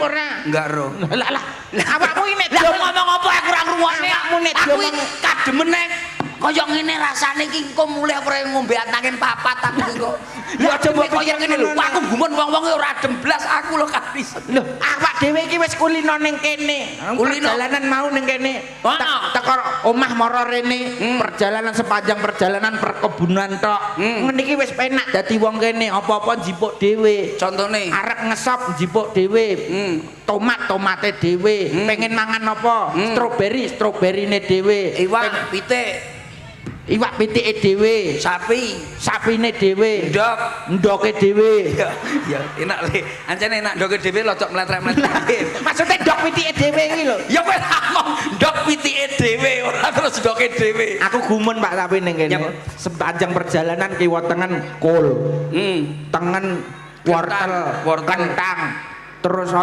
apa ora? Enggak ro. Lah lah, awakmu iki nek Lah kowe ngomong apa aku ora ngrungokne. Awakmu nek Aku diomong- iki kademen nek kaya ngene rasane iki engko mulih ora ngombe antangin papat aku iki kok. Lah, aja mbok kaya pikir ngene lho. ngono. Aku gumun wong-wong ora adem blas aku lho kabis. Lho, awak dhewe iki wis kulino ning kene. Kulino. Perjalanan mau ning kene. Ah. Teko omah mara rene, perjalanan sepanjang perjalanan perkebunan tok. Ngene iki wis penak dadi wong kene, apa-apa njipuk dhewe. Contone. Arep ngesop njipuk dhewe. Tomat tomate dhewe. Pengen mangan apa? Stroberi stroberine dhewe. Iwak, pitik, Iwak pitike dhewe. Sapi, Sapine dhewe. Ndok. Ndoke dhewe. Ya, ya enak le. Ancene enak ndoke dhewe locok mletrek-mletrek. Maksudnya ndok pitike dhewe iki lho. Ya kowe ngomong ndok pitike dhewe ora terus ndoke dhewe. Aku gumun, Pak, tapi ning kene. Ya, Pak. Sepanjang perjalanan kiwa tengen kol, tengen wortel, wortel. Kentang. Terus ana